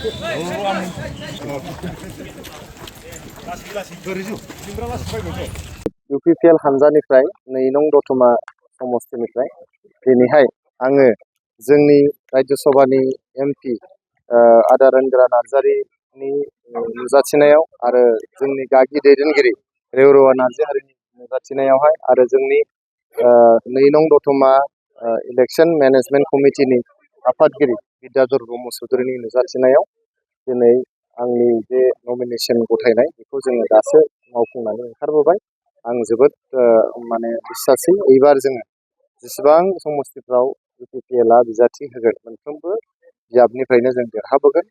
UPPL हानजानिफ्राय 2 नं दतमा समस्तिनिफ्राय दिनैहाय आङो जोंनि राज्य सभानि MP आदारेन्द्र नार्जारिनि नुजाथिनायाव आरो जोंनि गागि दैदेनगिरि रेवरवा नार्जारिनि नुजाथिनायावहाय आरो जोंनि 2 नं दतमा इलेक्शन मेनेजमेन्ट कमिटिनि आफादगिरि बिद्याधर ब्रह्म चौधुरिनि नुजाथिनायाव दिनै आंनि बे नमिनेशन गथायनाय बेखौ जोङो दासो मावफुंनानै ओंखारबोबाय। आं जोबोद माने बिसासै एबार जोङो जेसेबां समस्तिफ्राव UPPLआ बिजाथि होगोन मोनफ्रोमबो बियाबनिफ्रायनो जों देरहाबोगोन।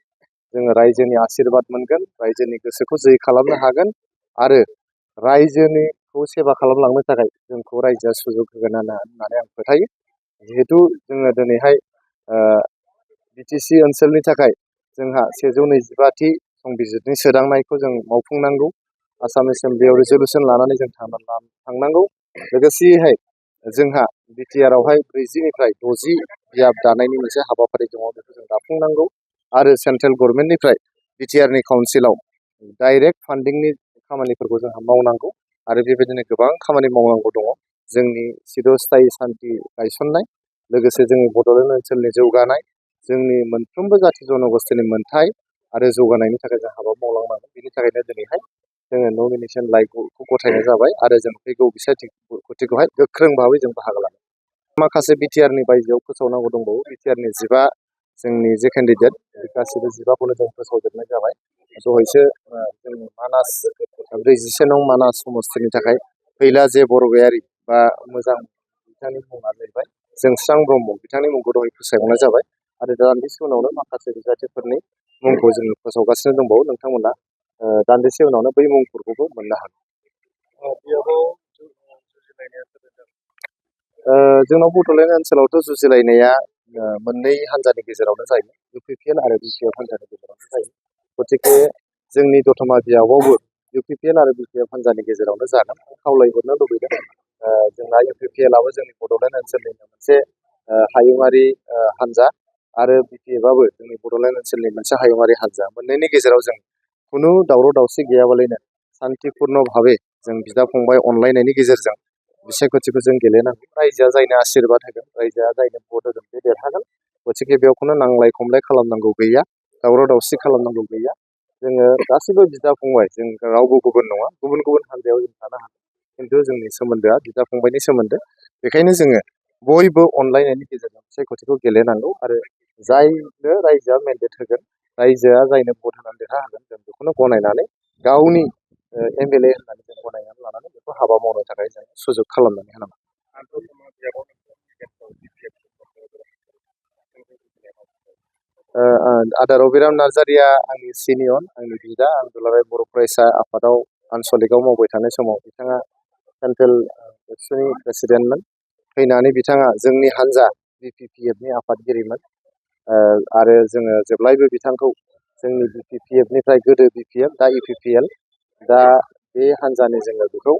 जोङो रायजोनि आशीर्बाद मोनगोन, रायजोनि गोसोखौ जै खालामनो हागोन आरो रायजोनिखौ सेवा खालामलांनो थाखाय जोंखौ रायजोआ सुजुग होगोन होननानै आं फोथायो। जिहेतु जोङो दिनैहाय BTC ओनसोलनि थाखाय जोंहा 125थि संबिजिरनि सोदांनायखौ जों मावफुंनांगौ। आसाम एसेम्ब्लियाव रिजलिउसन लानानै जों थांनांगौ। लोगोसेयैहाय जोंहा BTRआवहाय 40निफ्राय 60 बियाब दानायनि मोनसे हाबाफारि दङ, बेखौ जों दाफुंनांगौ आरो सेन्ट्रेल गभर्नमेन्टनिफ्राय BTRनि काउन्सिलाव डाइरेक्ट फान्डिंनि खामानिफोरखौ जोंहा मावनांगौ आरो बेबायदिनो गोबां खामानि मावनांगौ दङ। जोंनि सिरस्थायी सान्थि गायसननाय, लोगोसे जोंनि बड'लेण्ड ओनसोलनि जौगानाय, जोंनि मोनफ्रोमबो जाथि जनगोष्ठीनि मोनथाय आरो जौगानायनि थाखाय जों हाबा मावलांनांगौ। बेनि थाखायनो दिनैहाय जोङो नमिनेशन लाइखौ गथायनाय जाबाय आरो जों फैगौ बिसायख'थिखौहाय गोख्रों भाबै जों बाहागो लागोन। माखासे BTRनि बायजोआव फोसावनांगौ दंबावो। BTRनि 15 जोंनि जे केन्डिडेट गासिबो 15खौनो जों फोसावजोबनाय जाबाय। दहायसो जों मानास 41 नं मानास समस्तिनि थाखाय फैला जे बरगयारि बा मोजां बिथांनि मुङा जाहैबाय जोंस्रां ब्रह्म, बिथांनि मुंखौ दहाय फोसावनाय जाबाय आरो दान्दिसे उनावनो माखासे बिजाथिफोरनि मुंखौ जोङो फोसावगासिनो दंबावो। नोंथांमोना दान्दिसे उनावनो बै मुंफोरखौबो मोननो हागोन। जोंनाव बड'लेण्ड ओनसोलावथ' जुजिलायनाया मोननै हान्जानि गेजेरावनो जायो, UPPL आरो BPF हान्जानि गेजेरावनो जायो। गतिके जोंनि दतमा बियाबावबो UPPL आरो BPF हान्जानि गेजेरावनो जागोन। खावलायहरनो लुबैदों जोंना UPPLआबो जोंनि बड'लेण्ड ओनसोलनिनो मोनसे हायुङारि हान्जा आरो BPFआबो जोंनि बड'लेण्ड ओनसोलनि मोनसे हायुङारि हान्जा। मोननैनि गेजेराव जों खुनु दावराव दावसि गैयाबालायनो सान्तिपुर्ण भाबै जों बिदा फंबाय अनलायनायनि गेजेरजों बिसायख'थिखौ जों गेलेनांगौ। रायजोआ जायनो आशीर्बाद होगोन, रायजोआ जायनो भट होगोन बे देरहागोन। गतिके बेयावखौनो नांलाय खमलाय खालामनांगौ गैया, दावराव दावसि खालामनांगौ गैया। जोङो गासैबो बिदा फंबाय, जों रावबो गुबुन नङा। गुबुन गुबुन हान्जायाव जों थानो हागौ, खिन्थु जोंनि सोमोन्दोआ बिदा फंबायनि सोमोन्दो। बेखायनो जोङो बयबो अनलायनायनि गेजेरजों बिसायख'थिखौ गेलेनांगौ आरो जायनो रायजोआ मेन्डेट होगोन, रायजोआ जायनो भट होनानै देरहाहोगोन, जों बेखौनो गनायनानै गावनि MLA होननानै जों गनायनानै लानानै बेखौ हाबा मावनो थाखाय जों सुजुग खालामनानै होनांगौ। आदा रबिराम नार्जारिया आंनि सिनियर, आंनि बिदा। आं दुलाराय बर' फरायसा आफादाव आनसलिकआव मावबाय थानाय समाव बिथाङा सेन्ट्रेल एबसुनि प्रेसिडेन्टमोन। फैनानै बिथाङा जोंनि हान्जा BPPFनि आफादगिरिमोन आरो जोङो जेब्लायबो बिथांखौ जोंनि BPPFनिफ्राय गोदो BPF दा UPPL, दा बे हान्जानि जोङो बेखौ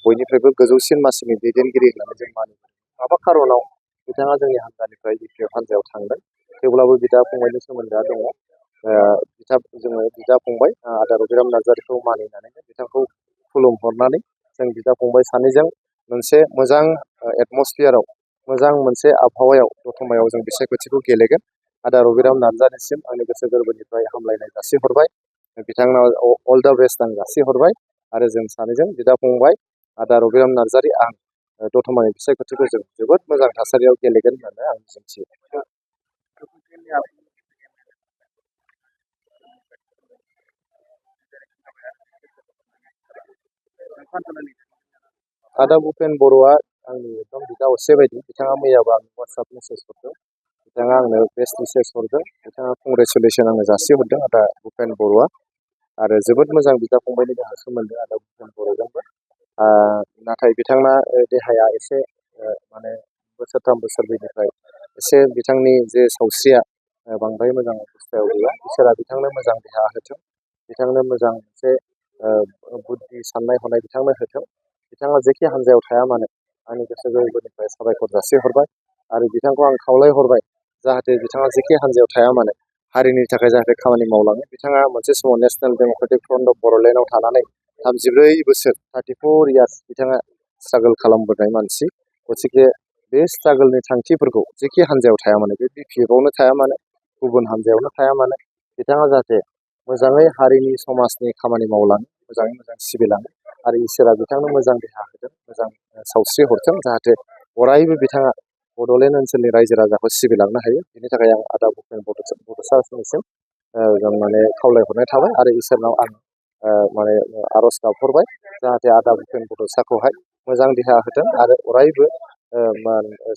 बयनिफ्रायबो गोजौसिन मासिनि दैदेनगिरि होननानै जों मानियो। माबा खार'नाव बिथाङा जोंनि हान्जानिफ्राय BPF हान्जायाव थांदों, थेवब्लाबो बिदा फंबायनि सोमोन्दोआ दङ। जोङो बिदा फंबाय आदा रबिराम नार्जारिखौ मानिनानै बिथांखौ खुलुमहरनानै जों बिदा फंबाय सानैजों मोनसे मोजां एटमस्फियाराव, मोजां मोनसे आबहावायाव दतमायाव जों बिसायख'थिखौ गेलेगोन। आदा रबिराम नार्जारिसिम आंनि गोसो गोरबोनिफ्राय हामलायनाय जासिहरबाय। बिथांनाव अल दा बेस्ट आं जासिहरबाय आरो जों सानैजों बिदा फंबाय आदा रबिराम नार्जारि आं दतमानि बिसायख'थिखौ जों जोबोद मोजां थासारियाव गेलेगोन होननानै आं मिजिंथियो। आदा भुपेन बर'आ आंनि एकदम बिदा असे बायदि। बिथाङा मैयाबो आंनो वाट्सएप मेसेज हरदों, बिथाङा आंनो बेस्ट विशेस हरदों, बिथाङा कंग्रेसुलेसन आंनो जासिहरदों आदा भुपेन बर'आ। आरो जोबोद मोजां बिदा फंबायनि जोंहा सोमोन्दो आदा भुपेन बर'जोंबो। नाथाय बिथांना देहाया एसे माने बोसोरथाम बोसोरब्रैनिफ्राय एसे बिथांनि जे सावस्रिया बांद्राय मोजां अबस्थायाव गैया। इसोरा बिथांनो मोजां देहा होथों, बिथांनो मोजां मोनसे बुद्धि साननाय हनाय बिथांनो होथों। बिथाङा जेखि हान्जायाव थाया मानो आंनि गोसो गोरबोनिफ्राय साबायखर जासिहरबाय आरो बिथांखौ आं खावलायहरबाय जाहाथे बिथाङा जेखि हान्जायाव थाया मानो हारिनि थाखाय जाहाथे खामानि मावलाङो। बिथाङा मोनसे समाव नेशनेल डेम'क्रेटिक फ्रन्ट अफ बर'लेण्डआव थानानै 34 बोसोर 34 इयार्स बिथाङा स्ट्रागोल खालामबोनाय मानसि। गतिके बे स्ट्रागोलनि थांखिफोरखौ जेखि हान्जायाव थाया मानो, बे BPF-आवनो थाया मानो, गुबुन हान्जायावनो थाया मानो, बिथाङा जाहाथे मोजाङै हारिनि समाजनि खामानि मावलाङो, मोजाङै मोजां सिबिलाङो आरो इसोरा बिथांनो मोजां देहा होथों, मोजां सावस्रि हरथों, जाहाथे अरायबो बिथाङा बड'लेण्ड ओनसोलनि रायजो राजाखौ सिबिलांनो हायो। बेनि थाखाय आं आदा भुपेन बड'सानिसिम माने खावलायहरनाय थाबाय आरो इसोरनाव आं माने आर'ज गाबहरबाय जाहाथे आदा भुपेन बड'साखौहाय मोजां देहा होथों आरो अरायबो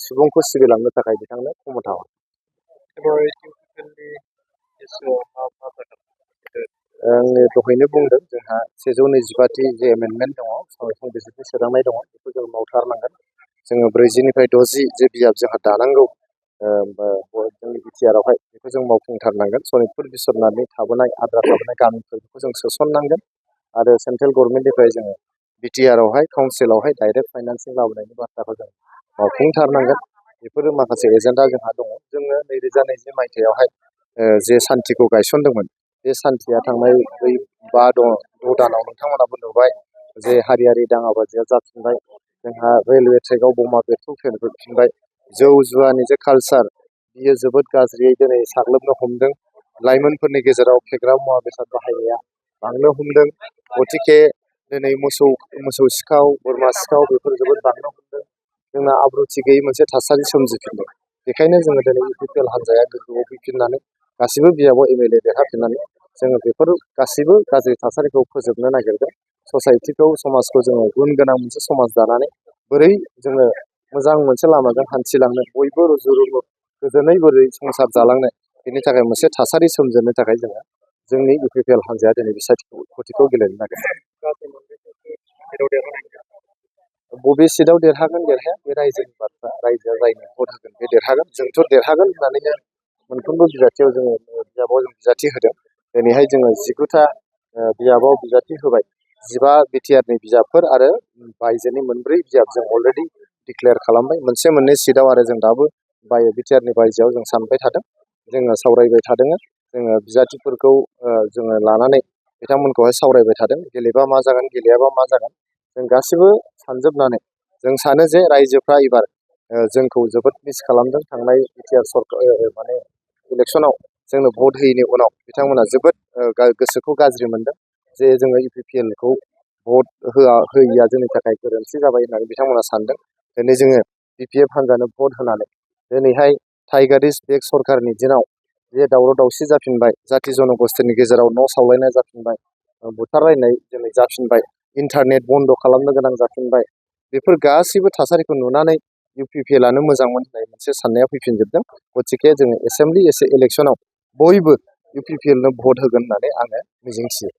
सुबुंखौ सिबिलांनो थाखाय बिथांनो क्षमता आंनि दहायनो बुंदों जोंहा 125 जे एमेन्डमेन्ट दङ, संबिजिरनि सोदांनाय दङ, बेखौ जों मावथारनांगोन। जोङो 40निफ्राय 60 जे बिजाब जोंहा दानांगौ जोंनि बिटिआरआवहाय, बेखौ जों मावफुंथारनांगोन। सनितपुर बिस्वनाथनि थाबोनाय आद्रा थाबोनाय गामिफोर बेखौ जों सोसननांगोन आरो सेन्ट्रेल गभर्नमेन्टनिफ्राय जोङो बिटिआरआवहाय काउन्सिलावहाय डाइरेक्ट फाइनान्सिं लाबोनायनि बाथ्राखौ जों मावफुंथारनांगोन। बेफोरो माखासे एजेन्डा जोंहा दङ। जोङो 2020 मायथाइयावहाय जे सान्थिखौ गायसनदोंमोन, बे सान्थिया थांनाय 5-6 दानाव नोंथांमोनाबो नुबाय जे हारियारि दाङाबाजिया जाफिनबाय, जोंहा रेलवे ट्रेकआव बमा बेरफुफिनबाय, जौ जुवानि जे कालचार बियो जोबोद गाज्रियै दिनै साग्लोबनो हमदों। लाइमोनफोरनि गेजेराव फेग्रा मुवा बेसाद बाहायनाया बांनो हमदों। गतिके दिनै मोसौ सिखाव, बोरमा सिखाव बेफोर जोबोद बांनो हमदों। जोंना आब्रुथि गैयै मोनसे थासारि सोमजिफिनदों। बेखायनो जोङो दिनै UPPL हान्जाया गोग्गोआव फैफिननानै गासिबो बिजाबाव MLA देरहाफिननानै जोङो बेफोर गासैबो गाज्रि थासारिखौ फोजोबनो नागिरदों। ससाइटिखौ, समाजखौ जोङो गुन गोनां मोनसे समाज दानानै बोरै जोङो मोजां मोनसे लामाजों हान्थिलांनो, बयबो रुजु रुमु गोजोनै बोरै संसार जालांनो, बेनि थाखाय मोनसे थासारि सोमजिनो थाखाय जोङो जोंनि UPPL हान्जाया दिनै बिसायख'थिखौ गेलेनो नागिरदों। बबे सिटआव देरहागोन देरहाया बे रायजोनि बाथ्रा, रायजोआ जायनो भट होगोन बे देरहागोन। जोंथ' देरहागोन होननानैनो मोनफ्रोमबो बिजाथियाव जोङो बिजाबाव जों बिजाथि होदों। दिनैहाय जोङो 19टा बिजाबाव बिजाथि होबाय। 15 बिटिआरनि बिजाबफोर आरो बायजोनि 4 बिजाब जों अलरेडि डिक्लेयार खालामबाय। मोनसे मोननै सिटआव आरो जों दाबो बिटिआरनि बायजोआव जों सानबाय थादों, जोङो सावरायबाय थादों। जोङो बिजाथिफोरखौ जोङो लानानै बिथांमोनखौहाय सावरायबाय थादों। गेलेबा मा जागोन, गेलेयाबा मा जागोन, जों गासिबो सानजोबनानै जों सानो जे रायजोफ्रा एबार जोंखौ जोबोद मिस खालामदों। थांनाय बिटिआर सरकार इलेक्सनाव जोंनो भट होयैनि उनाव बिथांमोना जोबोद गोसोखौ गाज्रि मोनदों जे जोङो UPPLखौ भट होयैया जोंनि थाखाय गोरोन्थि जाबाय होननानै बिथांमोना सानदों। दिनै जोङो BPF हान्जानो भट होनानै दिनैहाय टाइगारिस्ट बेक सरकारनि दिनाव जे दावराव दावसि जाफिनबाय, जाथि जनगोष्ठीनि गेजेराव न' सावलायनाय जाफिनबाय, बुथारलायनाय दिनै जाफिनबाय, इन्टारनेट बन्द खालामनो गोनां जाफिनबाय, बेफोर गासैबो थासारिखौ नुनानै UPPLआनो मोजांमोन होननाय मोनसे साननाया फैफिनजोबदों। गतिके जोङो एसेम्बलि इलेक्सनाव बयबो UPPLनो भट होगोन होननानै आङो मिजिंथियो।